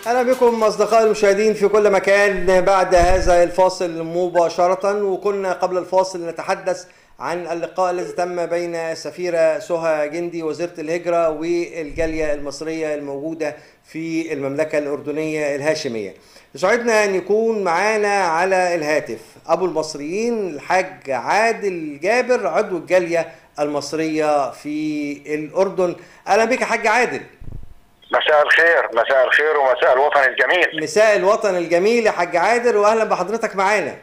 اهلا بكم اصدقائي المشاهدين في كل مكان بعد هذا الفاصل مباشرة. وكنا قبل الفاصل نتحدث عن اللقاء الذي تم بين السفيرة سهى جندي وزيرة الهجرة والجالية المصرية الموجودة في المملكة الأردنية الهاشمية. يسعدنا أن يكون معانا على الهاتف أبو المصريين الحاج عادل جابر، عضو الجالية المصرية في الأردن. أهلا بك يا حاج عادل. مساء الخير. مساء الخير ومساء الوطن الجميل. مساء الوطن الجميل يا حاج عادل، وأهلا بحضرتك معانا.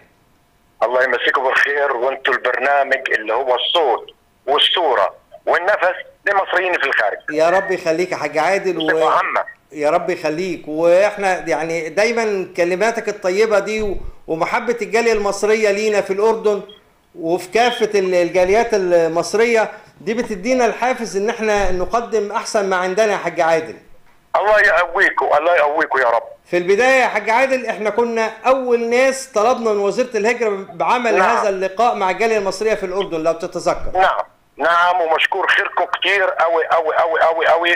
الله يمسيكم بالخير، وانتوا البرنامج اللي هو الصوت والصورة والنفس للمصريين في الخارج. يا رب يخليك يا حاج عادل يا رب يخليك. واحنا يعني دايما كلماتك الطيبة دي ومحبة الجالية المصرية لينا في الأردن وفي كافة الجاليات المصرية دي بتدينا الحافز ان احنا نقدم احسن ما عندنا يا حاج عادل. الله يقويكم، الله يقويكم يا رب. في البداية يا حاج عادل، احنا كنا أول ناس طلبنا من وزيرة الهجرة بعمل هذا اللقاء مع الجالية المصرية في الأردن لو تتذكر. نعم نعم، ومشكور خيركم كتير قوي قوي قوي قوي قوي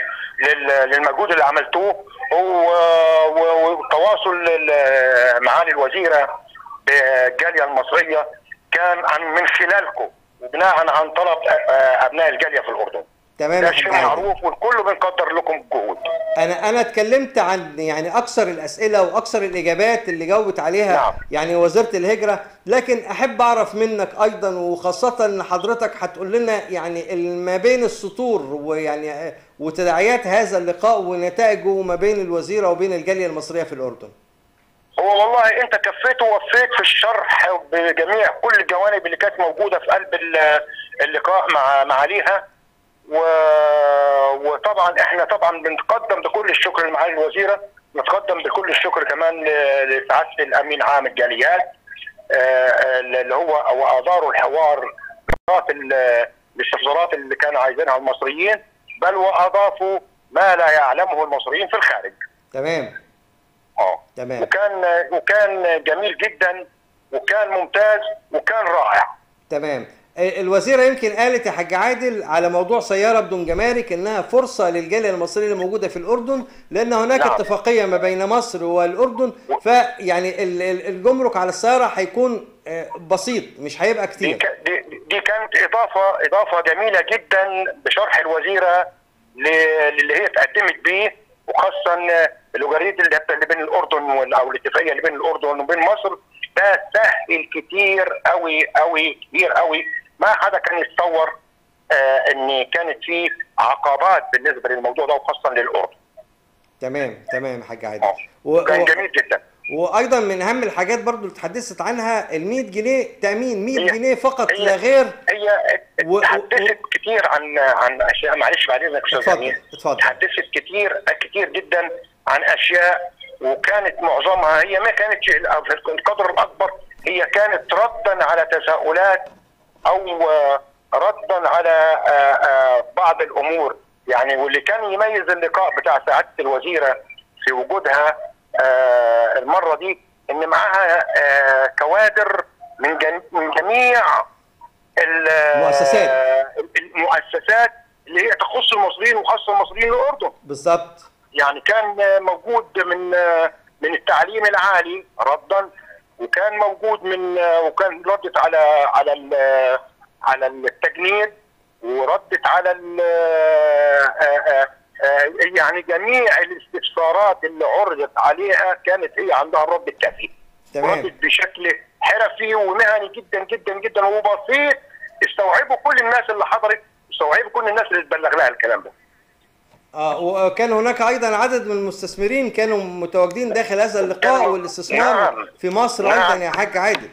للمجهود اللي عملتوه والتواصل معالي الوزيرة بالجالية المصرية كان من خلالكم وبناء عن طلب أبناء الجالية في الأردن. تمام، ده شيء معروف والكل بنقدر لكم الجهود. انا اتكلمت عن يعني اكثر الاسئلة واكثر الاجابات اللي جاوبت عليها. نعم. يعني وزيره الهجرة، لكن احب اعرف منك ايضا، وخاصة ان حضرتك هتقول لنا يعني ما بين السطور ويعني وتداعيات هذا اللقاء ونتائجه ما بين الوزيرة وبين الجالية المصرية في الاردن. هو والله انت كفيت ووفيت في الشرح بجميع كل الجوانب اللي كانت موجودة في قلب اللقاء مع معاليها. وطبعا احنا طبعا بنتقدم بكل الشكر لمعالي الوزيرة، نتقدم بكل الشكر كمان لسعادة الامين عام الجاليات اللي هو واداروا الحوار الاستفسارات اللي كانوا عايزينها المصريين، بل واضافوا ما لا يعلمه المصريين في الخارج. تمام. تمام. وكان جميل جدا، وكان ممتاز، وكان رائع. تمام. الوزيرة يمكن قالت يا حاج عادل على موضوع سيارة بدون جمارك انها فرصة للجالية المصرية اللي موجودة في الأردن، لأن هناك نعم. اتفاقية ما بين مصر والأردن، فيعني الجمرك على السيارة هيكون بسيط، مش هيبقى كتير. دي كانت إضافة جميلة جدا بشرح الوزيرة للي هي اتقدمت بيه، وخاصة الأجاريد اللي بين الأردن أو الاتفاقية اللي بين الأردن وبين مصر، ده سهل كتير قوي قوي كتير قوي. ما حدا كان يتصور ان كانت في عقبات بالنسبة للموضوع ده وخاصة للاردن. تمام تمام يا حاج عادل. كان جميل جدا. وايضا من اهم الحاجات برضو اللي اتحدثت عنها ال 100 جنيه تامين، 100 جنيه فقط لا غير. هي اتحدثت كتير عن اشياء، معلش بعد اذنك استاذ جميل. اتفضل. اتحدثت كتير كتير جدا عن اشياء، وكانت معظمها هي ما كانتش في القدر الاكبر، هي كانت ردا على تساؤلات او ردا على بعض الامور يعني. واللي كان يميز اللقاء بتاع سعادة الوزيرة في وجودها المرة دي ان معاها كوادر من جميع المؤسسات اللي هي تخص المصريين وخاصة المصريين الاردن. بالظبط. يعني كان موجود من التعليم العالي ردا، وكان موجود وكان ردت على على على التجنيد، وردت على يعني جميع الاستفسارات اللي عرضت عليها كانت هي عندها الرد الكافي. تمام. ردت بشكل حرفي ومهني جدا جدا جدا وبسيط، استوعبوا كل الناس اللي حضرت، استوعبوا كل الناس اللي اتبلغ لها الكلام ده. وكان هناك ايضا عدد من المستثمرين كانوا متواجدين داخل هذا اللقاء والاستثمار نعم. في مصر. نعم. ايضا يا حاج عادل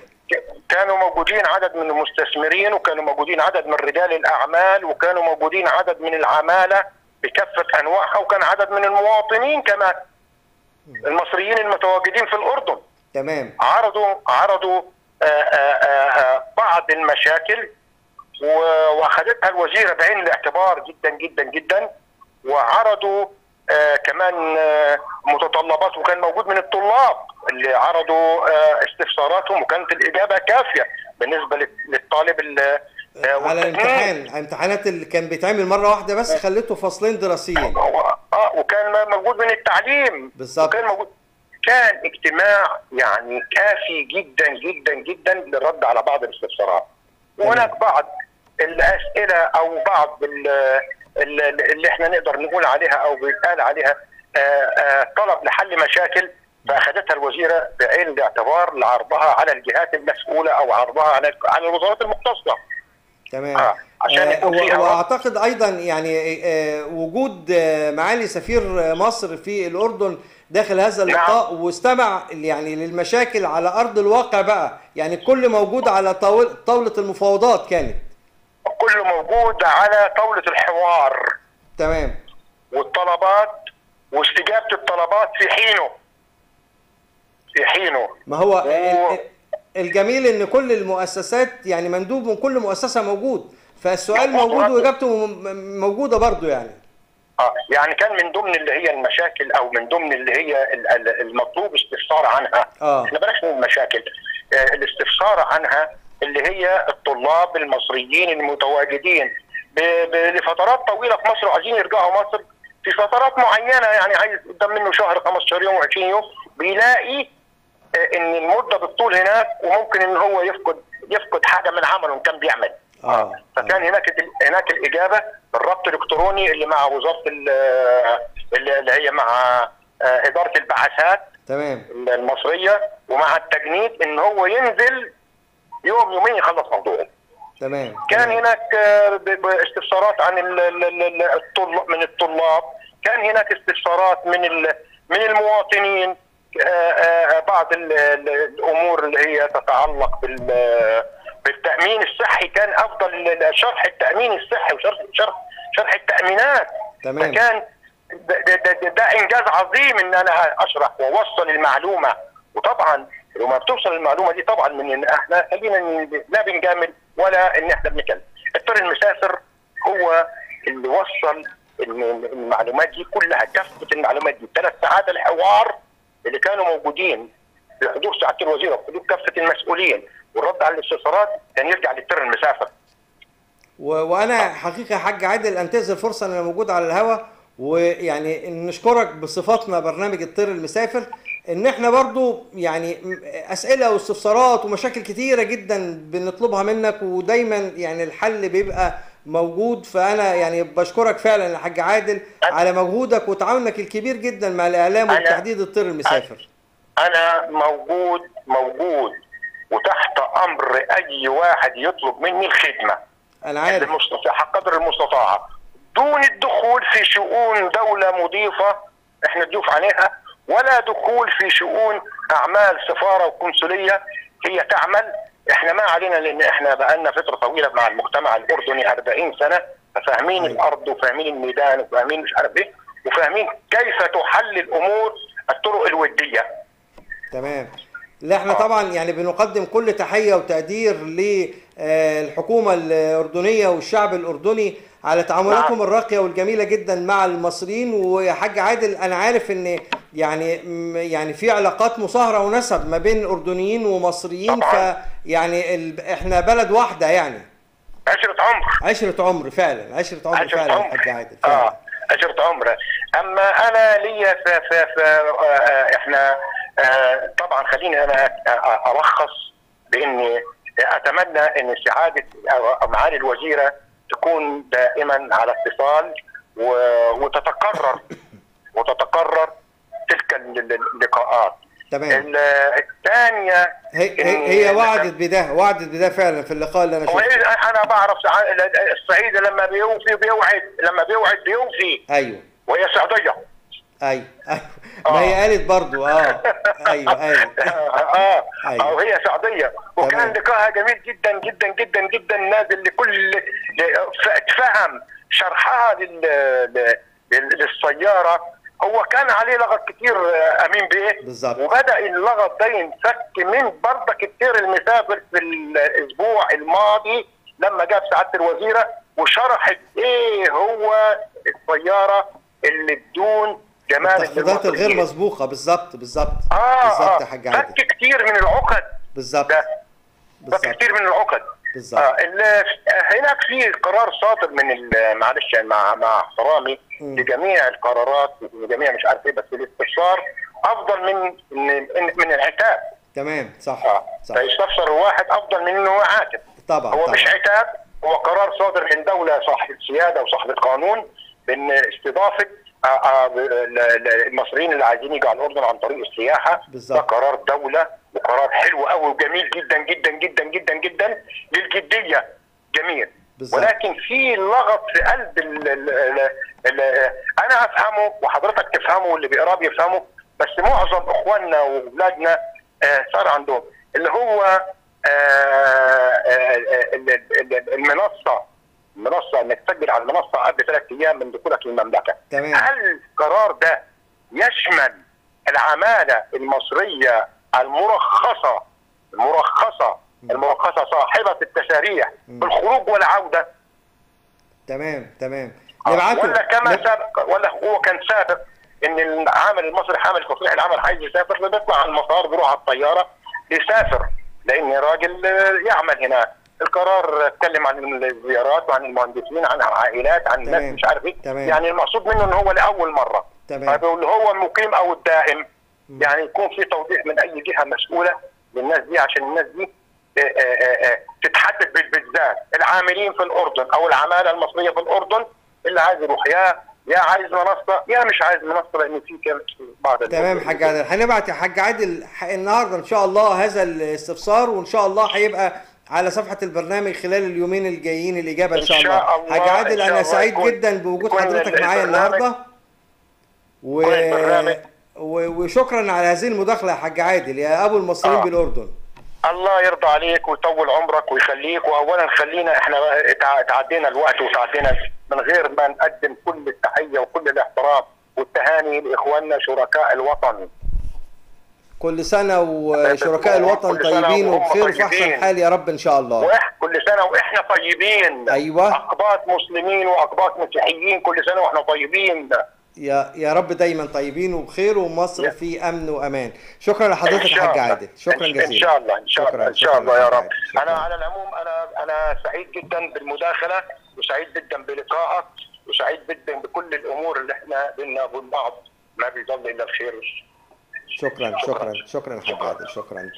كانوا موجودين عدد من المستثمرين، وكانوا موجودين عدد من رجال الاعمال، وكانوا موجودين عدد من العمالة بكافة انواعها، وكان عدد من المواطنين كمان المصريين المتواجدين في الاردن. تمام. عرضوا بعض المشاكل واخذتها الوزيرة بعين الاعتبار جدا جدا جدا، وعرضوا كمان متطلبات، وكان موجود من الطلاب اللي عرضوا استفساراتهم، وكانت الإجابة كافية بالنسبة للطالب على الامتحان. الامتحانات اللي كان بيتعمل مرة واحدة بس خليته فصلين دراسيين. وكان موجود من التعليم. بالظبط. وكان موجود، كان اجتماع يعني كافي جدا جدا جدا للرد على بعض الاستفسارات. وهناك بعض الاسئلة او بعض اللي احنا نقدر نقول عليها او بيتقال عليها طلب لحل مشاكل، فاخذتها الوزيرة بعين الاعتبار لعرضها على الجهات المسؤولة او عرضها على الوزارات المختصة. تمام. عشان يكون فيها. واعتقد ايضا يعني وجود معالي سفير مصر في الاردن داخل هذا اللقاء. نعم. واستمع يعني للمشاكل على ارض الواقع بقى، يعني كل موجود على طاولة المفاوضات، كانت كله موجود على طاولة الحوار. تمام. والطلبات واستجابه الطلبات في حينه. في حينه. ما هو الجميل ان كل المؤسسات يعني مندوب من كل مؤسسة موجود، فالسؤال موجود واجابته موجودة برضو يعني. يعني كان من ضمن اللي هي المشاكل او من ضمن اللي هي المطلوب استفسار عنها. احنا بلاش من المشاكل، الاستفسار عنها اللي هي الطلاب المصريين المتواجدين لفترات طويلة في مصر وعايزين يرجعوا مصر في فترات معينة، يعني عايز قدام منه شهر 15 يوم و20 يوم، بيلاقي ان المدة بالطول هناك وممكن ان هو يفقد حاجة من عمله ان كان بيعمل. فكان هناك الاجابة بالربط الالكتروني اللي مع وزارة اللي هي مع ادارة البعثات. تمام. المصرية ومع التجنيد، ان هو ينزل يوم يومين يخلص موضوعه. تمام. كان هناك استفسارات عن من الطلاب، كان هناك استفسارات من المواطنين، بعض الامور اللي هي تتعلق بالتامين الصحي. كان افضل شرح التامين الصحي وشرح شرح التامينات. تمام. فكان ده انجاز عظيم ان انا اشرح واوصل المعلومة. وطبعا لما بتوصل المعلومة دي طبعا من ان احنا خلينا لا بنجامل ولا ان احنا بنتكلم. الطير المسافر هو اللي وصل المعلومات دي كلها، كافة المعلومات دي. 3 ساعات الحوار اللي كانوا موجودين بحضور سعادة الوزير وبحضور كافة المسؤولين والرد على الاستفسارات كان يرجع للطير المسافر. وانا حقيقة يا حاج عادل انتهز الفرصة ان انا موجود على الهواء، ويعني نشكرك بصفتنا برنامج الطير المسافر، ان احنا برضو يعني اسئلة واستفسارات ومشاكل كتيرة جدا بنطلبها منك، ودايما يعني الحل بيبقى موجود. فانا يعني بشكرك فعلا يا حاج عادل على مجهودك وتعاونك الكبير جدا مع الاعلام وبتحديد الطير المسافر. انا موجود وتحت امر اي واحد يطلب مني الخدمة. انا عارف. قدر المستطاع، دون الدخول في شؤون دولة مضيفه احنا ضيوف عليها، ولا دخول في شؤون اعمال سفارة وقنصليه هي تعمل. احنا ما علينا، لان احنا بقالنا فترة طويلة مع المجتمع الاردني 40 سنة، ففاهمين الارض وفاهمين الميدان وفاهمين مش عارف ايه، وفاهمين كيف تحل الامور الطرق الودية. تمام. لا احنا طبعا يعني بنقدم كل تحية وتقدير للحكومة الاردنية والشعب الاردني على تعاملاتهم الراقية والجميلة جدا مع المصريين. ويا حاج عادل انا عارف ان يعني في علاقات مصاهرة ونسب ما بين اردنيين ومصريين، فيعني احنا بلد واحدة يعني. عشرة عمر. عشرة عمر فعلا، عشرة عمر فعلا يا حاج عادل. فعلا. عشرة عمر. اما انا ليا احنا طبعا خليني انا الخص باني اتمنى ان سعادة او معالي الوزيرة تكون دائما على اتصال وتتكرر تلك اللقاءات. تمام. الثانية هي وعدت بده، وعدت بده فعلا في اللقاء اللي انا شفته. انا بعرف الصعيد لما بيوفي بيوعد، لما بيوعد بيوفي. ايوه. وهي صعيديه. ايوه ايوه، ما هي قالت برضو. ايوه قالت. أيوة. وهي سعودية، وكان لقاءها جميل جدا جدا جدا جدا، نازل لكل فهم شرحها للسيارة. هو كان عليه لغط كتير امين بيه بالظبط، وبدا اللغط ده ينفك من برضك الطير المسافر في الاسبوع الماضي لما جاب سعادة الوزيرة وشرحت ايه هو السيارة اللي بدون جمال التخفيضات الغير مسبوقة. بالظبط بالظبط. بالظبط يا حاج عادل، فك كتير من العقد. بالظبط فك كتير من العقد. بالظبط. هناك في قرار صادر من معلش يعني مع احترامي لجميع القرارات ولجميع مش عارف ايه، بس الاستفسار افضل من العتاب. تمام صح. صح. فيستفسر الواحد افضل من انه هو عاتب. طبعا هو طبعا. مش عتاب، هو قرار صادر من دولة صاحبه سيادة وصاحبه قانون بان استضافة المصريين اللي عايزين يجوا على الاردن عن طريق السياحة. بالظبط. ده قرار دولة وقرار حلو قوي وجميل جدا جدا جدا جدا جدا للجديه، جميل. بالظبط. ولكن في لغط في قلب ال ال ال انا افهمه وحضرتك تفهمه واللي بيقراه بيفهمه، بس معظم اخواننا واولادنا صار عندهم اللي هو المنصة انك تسجل على المنصة قبل 3 ايام من دخولك للمملكة. تمام. هل القرار ده يشمل العمالة المصرية المرخصة المرخصة صاحبه التساريح بالخروج والعودة؟ تمام تمام. نبعته ولا كما سبق، ولا هو كان سابق ان العامل المصري حامل تصريح العمل عايز يسافر بيطلع على المطار بيروح على الطيارة يسافر، لان راجل يعمل هناك. القرار اتكلم عن الزيارات وعن المهندسين، عن العائلات، عن الناس مش عارف ايه. يعني المقصود منه ان هو لاول مرة. تمام. طيب اللي هو المقيم او الدائم، يعني يكون في توضيح من اي جهة مسؤولة للناس دي، عشان الناس دي تتحدد بالذات العاملين في الاردن او العمالة المصرية في الاردن اللي عايز يروح يا عايز منصة يا مش عايز منصة، لان في كان بعض. تمام حاج عادل، هنبعت يا حاج عادل النهارده ان شاء الله هذا الاستفسار، وان شاء الله هيبقى على صفحة البرنامج خلال اليومين الجايين الاجابة ان شاء الله. حاج عادل انا سعيد جدا بوجود حضرتك معايا النهارده، وشكرا على هذه المداخلة يا حاج عادل يا ابو المصريين بالاردن. الله يرضى عليك ويطول عمرك ويخليك. واولا خلينا احنا تعدينا الوقت وتعدينا من غير ما نقدم كل التحية وكل الاحترام والتهاني لاخواننا شركاء الوطن. كل سنة وشركاء الوطن طيبين وبخير وفي احسن حال يا رب ان شاء الله. كل سنة واحنا طيبين. ايوه. اقباط مسلمين واقباط مسيحيين، كل سنة واحنا طيبين. يا رب دايما طيبين وبخير، ومصر في امن وامان. شكرا لحضرتك يا حاج عادل، شكرا جزيلا. ان شاء الله ان شاء الله ان شاء الله يا رب. انا على العموم انا سعيد جدا بالمداخله، وسعيد جدا بلقائك، وسعيد جدا بكل الامور اللي احنا بينا وبين بعض، ما بيضل الا الخير. شكرا شكرا شكرا يا حاج عادل، شكرا.